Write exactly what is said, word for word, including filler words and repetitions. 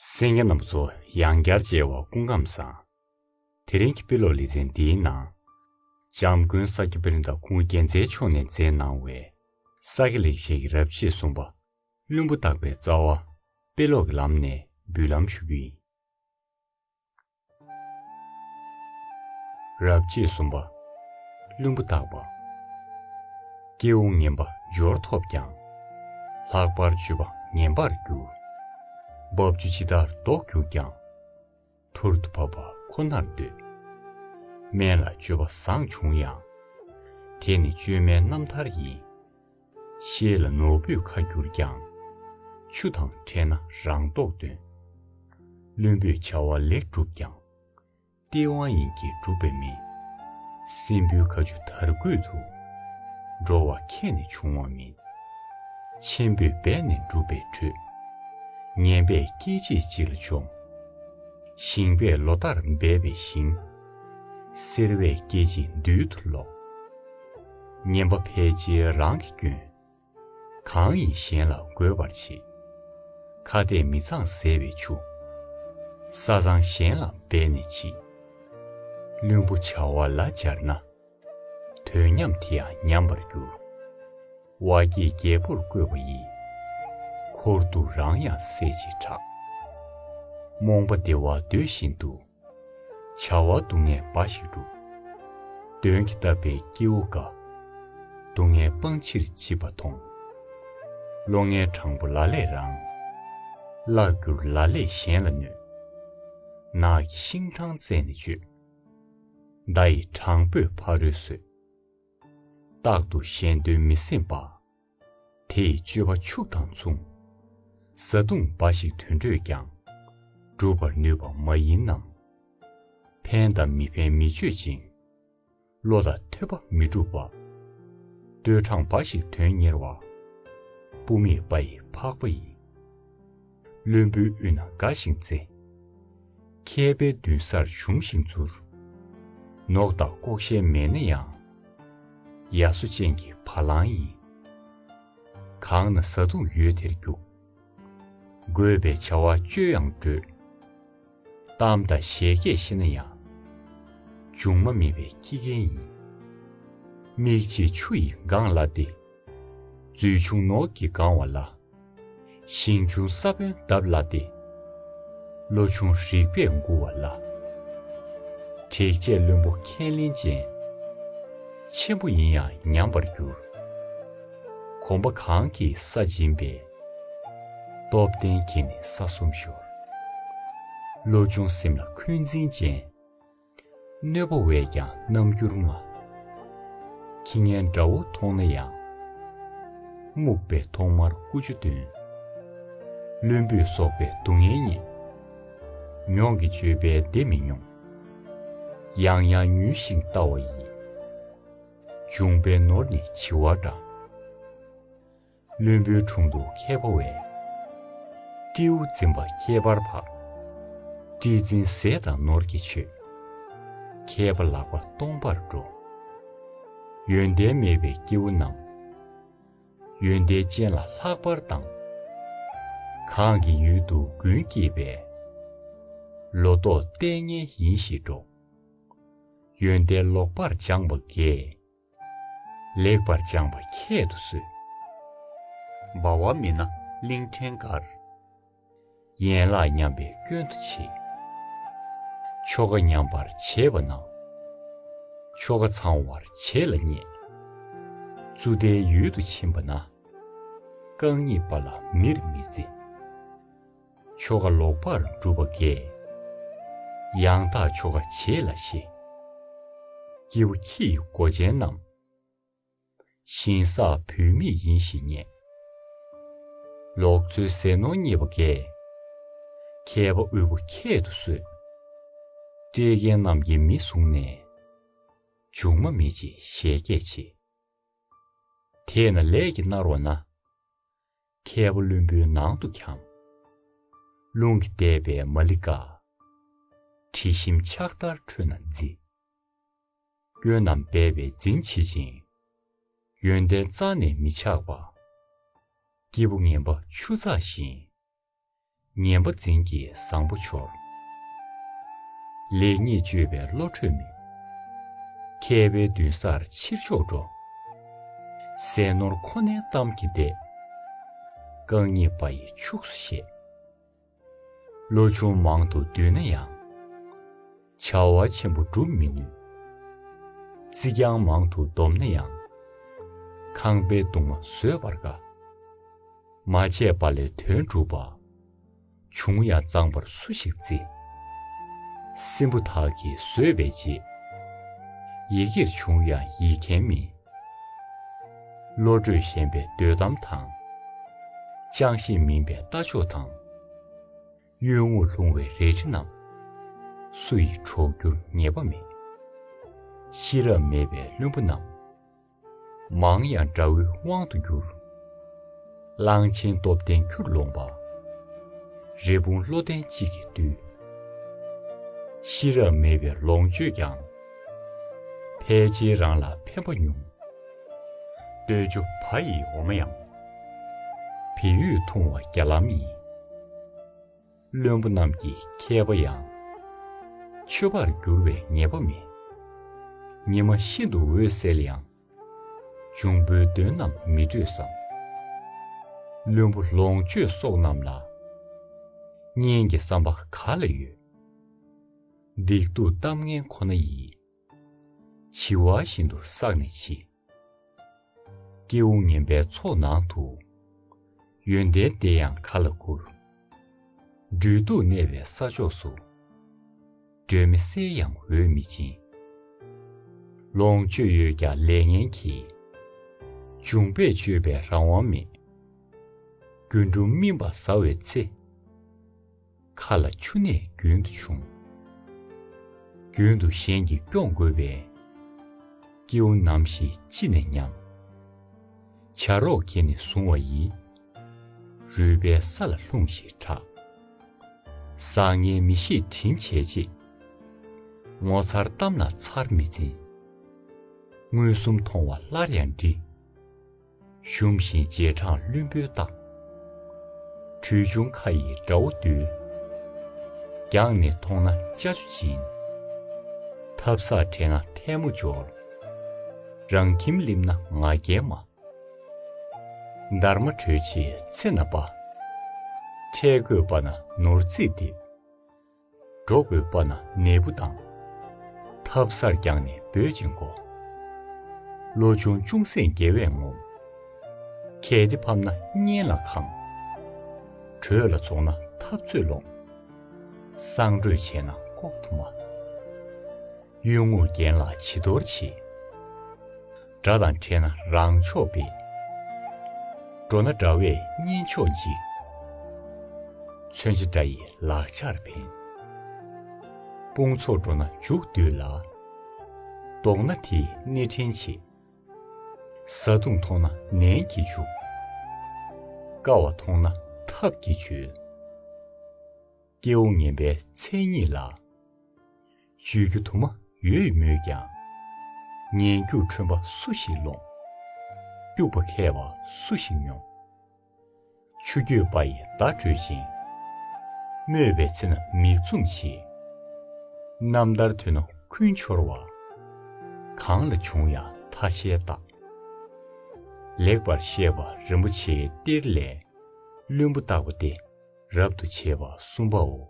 གསན་མཁན་རྣམ་པ་ཚོ་ཡང་བསྐྱར་མཇལ་བ་སྐུ་ཁམས་བཟང་། དེ་རིང་གི་དཔེ་ཀློག་ལེ་ཚན་འདིའི་ནང་། འཇམ་མགོན་ས་སྐྱ་པཎྜི་ཏ་ཁོང་རྒྱལ་མཚན་མཆོག་ནས་མཛད་གནང་བའི་ས་སྐྱ་ལེགས་བཤད་ཀྱི་རབ་བྱེད་གསུམ་པ། བླུན་པོ་བརྟག་པའི་རྩ་བ། དཔེ་ཀློག་གི་ལམ་ནས་འབུལ་ལམ་ཞུ་རྒྱུ་ཡིན། རབ་བྱེད་གསུམ་པ། བླུན་པོ་བརྟག་པ། སྐྱེ་བོ་ངན་པ་འབྱོར་ཐོབ་ཀྱང་། ལྷག་པར་སྤྱོད་པ་ངན་པར་འགྱུར། འབབ་ཆུ་ཇི་ལྟར་ལྡོག་གྱུར་ཀྱང་། ཐུར་དུ་བབས་པ་ཁོ་ནར་འདོད། སྨན་ལ་སྤྱོད་པ་བཟང་བྱུང་ཡང་། དེ་ནི་བཅོས་མའི་རྣམ་ཐར་ཡིན། ཤེལ་ལ་ནོར་བུས་ཁ་བསྒྱུར་ཀྱང་། ཆུ་དང་ཕྲད་ན་རང་ལྡོག་འདོན། བླུན་པོས་བྱ་བ་ལེགས་བསྒྲུབས་ཀྱང་། སྟེས་དབང་ཡིན་གྱིས་འགྲུབ་པའི་མི། སྲིན་པོའི་ཁ་ཆུ་དར་གོས་དུ། འགྲོ་བ་ཁྱེད་ནི་བྱུང་བ་མིན། ཆེན་པོས་འབད་ནས་འགྲུབ་པའི་གྲོས། ངན་པས་སྐད་ཅིག་གཅིག་ལ་འཇོམས། ཞིང་པས་ལོ་ལྟར་འབད་པའི་ཞིང་། སེར་བས་སྐད་ཅིག་རྡུལ་དུ་རློག། ངན་པ་ཕལ་ཆེར་རང་གི་སྐྱོན། གང་ཡིན་གཞན་ལ་འགོད་པར་བྱེད། ཁ་གཏད་མི་གཙང་ཟད་པའི་ཆུ། ས་གཙང་གཞན་ལ་འབད་ནས་འཆི། བླུན་པོ་བྱ་བ་ལ་སྦྱར་ན། དོན་ཉམས་དེ་ཡང་ཉམས་པར་འགྱུར། བ་སྐྱེས་རྒྱལ་པོར་བསྐོས་པ་ཡིས། འཁོར་དུ་རང་ཡང་སྲེག་ཅིང་ཁྲག། རྨོངས་པ་བདེ་བ་འདོད་བཞིན་དུ། བྱ་བ་སྡུག་བསྔལ་འབའ་ཞིག་སྒྲུབ། གདོན་གྱིས་བཏབ་པའི་སྐྱེ་བོ་འགའ། སྡུག་བསྔལ་སྤང་ཕྱིར་འཆི་བ་མཐོང་། བློ་ངན་དྲང་པོ་ལ་ལས་རང་། བརླག་འགྱུར་ལ་ལས་གཞན་ལ་གནོད། ནགས་ཀྱི་ཤིང་ཐང་རྩད་ནས་གཅོད། མདའ་ཡི་དྲང་པོས་ཕ་རོལ་གསོད། རྟག་ཏུ་གཞན་དོན་མི་སེམས་པ། དེ་ཡི་སྤྱོད་པ་ཕྱུགས་དང་མཚུངས། བཟའ་བཏུང་འབའ་ཞིག་དུད་འགྲོས་ཀྱང་། སྒྲུབ་པར་ནུས་པ་མ་ཡིན་ནམ། ཕན་དང་མི་ཕན་མི་དཔྱོད་ཅིང་། བློ་དང་ཐོས་པ་མི་སྒྲུབ་པ། བསྟོད་གྲངས་འབའ་ཞིག་དོན་གཉེར་བ། དཔུང་མེད་པ་ཡི་ཕག་པ་ཡིན། བླུན་པོའི་དབུས་ན་དགའ་ཞིང་རྩེ། མཁས་པའི་མདུན་སར་ཞུམ་ཞིང་འཛུར། ནོག་དང་ལྐོག་ཤལ་མེད་ན་ཡང་། ཡ་སོ་ཅན་གྱི་བ་ལང་ཡིན། གང་ན་བཟའ་བཏུང་ཡོད་དེར་རྒྱུག། དགོས་པའི་བྱ་བ་སྤྱོད་ཡང་འགྲོས། གཏམ་དང་བཞད་གད་ཤེས་ན་ཡང་། འབྱུང་མ་མེད་པའི་ཁྱི་རྒན་ཡིན། མིག་ཕྱེད་ཆུ་ཡིས་གང་ལ་སྟེ། རྫུས་ཆུང་ནོག་གིས་གང་བ་ལ། ཞིང་ཆུང་ས་བོན་བརྡབ་ལ་སྟེ། བློ་ཆུང་རིག་པས་མགུ་བ་ལ། དྲེགས་བྱས་བླུན་པོ་ཁས་ལེན་ཅན། ཆེན་པོ་ཡིན་ཡང་ཉམས་པར་འགྱུར། གོམ་པ་གང་གིས་ས་འབྱིན་པས། སྟོབས་ལྡན་གྱིས་ནི་ས་གསུམ་ཤོར། བློ་ཆུང་སེམས་ལ་འཁོན་འཛིན་ཅན། གནོད་པ་བས་ཀྱང་རྣམ་འགྱུར་མ། ཁྱི་ངན་དགྲ་བོ་མཐོང་ན་ཡང་། རྨུགས་པས་ཐོག་མར་ཀུ་ཅོ་འདོན། བླུན་པོས་གསོག་པའི་སྡུག་བསྔལ་རྙེད། མྱོང་གི་སྤྱོད་པས་བདེ་མི་མྱོང་། ཡང་ཡང་མྱོས་ཤིང་ལྟ་བ་ཡིས། འབྱུང་པོའི་ནོར་ནི་འཆི་བ་འདྲ། བླུན་པོའི་དྲུང་དུ་མཁས་པ་བས། སྤྲེའུ་འཛིན་པ་ཁྱད་པར་འཕགས། སྤྲེའུ་འཛིན་ཟས་དང་ནོར་གྱིས་ཆོད། མཁས་པ་ལག་པ་སྟོང་པར་འགྲོ། ཡོན་ཏན་མེད་པའི་སྐྱེ་བོ་རྣམས། ཡོན་ཏན་ཅན་ལ་ལྷག་པར་སྡང་། གང་གི་ཡུལ་དུ་དགུན་སྐྱེས་པས། ལོ་ཏོག་ལྟས་ངན་ཡིན་ཞེས་སྒྲོག། ཡོན་ཏན་ལོག་པར་སྦྱངས་པ་རྒས། ལེགས་པར་སྦྱངས་པ་ཁྱད་དུ་གསོད། སྦ་བ་མིན་ན་གླིང་ཕྲན་དཀར། ཡན་ལག་ཉམས་པའི་སྐྱོན་དུ་བྱེད། ཆོ་ག་ཉམས་པར་བྱེད་པ་ན། ཆོ་ག་ཚང་བར་བྱེད་ལ་བརྙས། རྩུབ་ལྡན་ཡུལ་དུ་ཕྱིན་པ་ན། རྐང་གཉིས་པ་ལ་མིར་མི་བརྩི། ཆོ་ག་ལོག་པར་སྒྲུབ་པ་རྒས། ཡང་དག་ཆོ་ག་བྱེད་ལ་ཤེས། སྐྱེ་བོ་ཁྱི་ཡི་མགོ་ཅན་རྣམས། ཞིང་བཟའ་བུད་མེད་ཡིན་ཞེས་བརྙས། ལོག་འཚོའི་ཟས་ནོར་རྙེད་པ་རྒས། མཁས་པ་དབུལ་པོ་ཁྱད་དུ་གསོད། བཀྲེས་རྒན་རྣམས་ཀྱིས་མི་བཟུང་ནས། མཇུག་མ་མེད་ཅེས་བཞད་གད་བྱེད། དེས་ན་ལས་ཀྱིས་མནར་བ་ན། མཁས་པ་བླུན་པོའི་ནང་དུ་འཁྱམས། རླུང་གིས་བདས་པའི་མ་ལི་ཀ། དྲི་ཞིམ་ཕྱག་དར་ཁྲོད་ན་བརྫི། སྐྱོན་རྣམས་སྦས་པས་འཛིན་བྱེད་ཅིང་། ཡོན་ཏན་རྩ་ནས་མི་ཆགས་པ། སྐྱེས་བུ་ངན་པ་ཆུ་ཚགས་བཞིན། ངན་པ་འཛིན་གྱི་བཟང་པོ་འཆོར། ལེགས་ཉེས་དཔྱོད་པའི་བློ་གྲོས་མེད། མཁས་པའི་མདུན་སར་ཕྱིར་ཕྱོགས་འགྲོ། ཟས་ནོར་ཁོ་ནའི་གཏམ་གྱིས་འདེད། རྐང་གཉིས་པ་ཡི་ཕྱུགས་སུ་བཤད། བློ་ཆུང་མང་དུ་བསྡུས་ན་ཡང་། བྱ་བ་ཆེན་པོ་སྒྲུབ་མི་ནུས། རྩིས་རྐྱང་མང་དུ་བསྡོམས་ན་ཡང་། ཁང་པའི་གདུང་མ་བཟོད་པར་དཀའ། མ་བྱས་པ་ལས་དོན་འགྲུབ་པ། བྱུང་ཡང་གཙང་པར་སུ་ཞིག་བརྩི། སྲིན་པོ་དག་གིས་ཟོས་པའི་རྗེས། ཡི་གེར་བྱུང་ཡང་ཡིག་མཁན་མིན། བློ་གྲོས་ཞན་པའི་འདོད་གཏམ་དང་། ཅང་ཤེས་མིན་པའི་ལྟ་ཕྱོགས་དང་། གཡུལ་ངོར་ལྷུང་བའི་རལ་གྲི་རྣམས། སུ་ཡིས་འཕྲོག་རྒྱུར་ངེས་པ་མེད། ཤེས་རབ་མེད་པའི་བླུན་པོ་རྣམས། མང་ཡང་དགྲ་བོའི་དབང་དུ་འགྱུར། གླང་ཆེན་སྟོབས་ལྡན་ཁྱུར་ལོངས་པ། རི་བོང་བློ་ལྡན་གཅིག་གིས་བཏུལ། ཤེས་རབ་མེད་པའི་ལོངས་སྤྱོད་ཀྱང་། ཕལ་ཆེར་རང་ལ་ཕན་པ་ཉུང་། ལྟོས་བཅོས་བ་ཡི་འོ་མ་ཡང་། བལ་ཡུད་འཐུང་བ་བརྒྱ་ལམ་ཡིན། བླུན་པོ་རྣམས་ཀྱི་མཁས་པ་ཡང་། ཆོས་པར་འགྱུར་བའི་ངེས་པ་མེད། ཉི་མ་ཤིན་ཏུ་འོད་གསལ་ཡང་། འབྱུང་པོའི་གདོན་རྣམས་མི་སྤྲོད་བསམ། བླུན་པོ་ལོངས་སྤྱོད་སོགས་རྣམས་ལ། གཉེན་གྱི་བསམ་པ་ག་ལ་ཡོད། སྡིག་སྡུག་གཏམ་ངན་ཁོ་ན་ཡིས། འཆི་བ་བཞིན་དུ་བསགས་ནས་འཆི། སྐྱེ་བོ་ངན་པའི་ཚོགས་ནང་དུ། ཡོན་ཏན་དེ་ཡང་ག་ལ་བཀུར། སྦྲུལ་གདུག་གནས་པའི་ས་ཕྱོགས་སུ། སྒྲོན་མེ་གསལ་ཡང་འོད་མི་འབྱིན། ལོངས་སྤྱོད་ཡོད་ཀྱང་ལས་ངན་གྱིས། འབྱུང་པས་སྤྱོད་པའི་རང་དབང་མེད། རྒྱུ་འབྲུམ་སྨིན་པ་ཟ་བའི་ཚེ། ཁ་ལ་ཆུ་ནད་རྒྱུན་དུ་འབྱུང་། རྒྱུན་དུ་གཞན་གྱིས་སྐྱོང་དགོས་པས། སྐྱེ་བོ་ནམ་ཞིག་ཅི་ནས་ཉམས། བྱ་རོག་གིས་ནི་བཟུང་བ་ཡིས། རུས་པའི་ས་ལ་ལྷུང་ཞིང་ཁྲག། བཟང་ངན་མི་ཤེས་དྲིན་བྱས་རྗེས། ངོ་མཚར་གཏམ་ལ་ཚར་མི་འཛིན། མངོན་སུམ་མཐོང་བ་སླར་ཡང་འདྲི། ཞུམ་ཞིང་རྗེས་འབྲང་བླུན་པོའི་རྟགས། གྲུལ་བྱུང་ཁ་ཡི་དགྲ་བོ་འདུལ། རྒྱང་ནས་མཐོང་ན་ཅ་ཅོ་འབྱིན། ཐབ་གསར་དྲན་ན་ཐལ་མོ་སྦྱོར། རང་ཁྱིམ་སླེབས་ན་ང་རྒྱལ་མ། འདར་མ་གྲོལ་རྗེས་ཚེ་ན་དཔའ། འཕྲད་དགོས་པ་ན་ནོར་རྩིས་འདེབས། འགྲོ་དགོས་པ་ན་ནད་འབུ་དང་། ཐབ་གསར་རྒྱང་ནས་འབོད་ཅིང་བསྒོ། བློ་ཆུང་ཅུང་ཟད་དགེ་བས་ངོམས། གལ་ཏེ་ཕམ་ན་གཉེན་ལ་འཁང་། གྲོས་ལ་འཛོང་ན་འཐབ་རྩོད་ལོང་། གསང་གྲོས་བྱས་ན་ལྐོག་ཏུ་སྨྲ། གཡུལ་ངོར་རྒན་ལགས་བྱི་དོར་བྱེད། དགྲ་དང་འཕྲད་ན་རང་ཕྱོགས་སྦེད། འགྲོ་ན་དགྲ་བས་གཉེན་ཕྱོགས་འཇིག། མཚོན་ཆ་དགྲ་ཡི་ལག་ཆར་འཕེན། དཔུང་ཚོགས་འགྲོ་ན་མཇུག་བསྡུས་ལ། ལྡོག་ན་དེས་སྣེ་ཕྲན་བྱེད། བཟའ་བཏུང་མཐོང་ན་ནན་གྱིས་འཇུག། དཀའ་བ་མཐོང་ན་ཐབས་ཀྱིས་འཇོལ། སྐྱེ་བོ་ངན་པའི་མཚན་ཉིད་ལ། བརྗོད་རྒྱུ་དུ་མ་ཡོད་མོད་ཀྱང་། ངན་སྐྱུགས་ཁྲོན་པ་སུ་ཞིག་སློང་། སྐྱུག་པ་མཁས་པ་སུ་ཞིག་མྱོང་། ཆུ་སྐྱོད་པ་ཡིས་མདའ་གྲོལ་ཅིང་། སྨོད་པའི་ཚེ་ན་མིག་བཙུམ་བྱེད། རྣམ་ཐར་ཐོས་ན་འཁུན་འཆོར་བ། གང་ལ་བྱུང་ཡང་ཐ་ཤལ་བརྟག། ལེགས་པར་བཤད་པ་རིན་པོ་ཆེའི་གཏེར་ལས། བླུན་པོ་བརྟག་པ་སྟེ་རབ་ཏུ་བྱེད་པ་གསུམ་པའོ།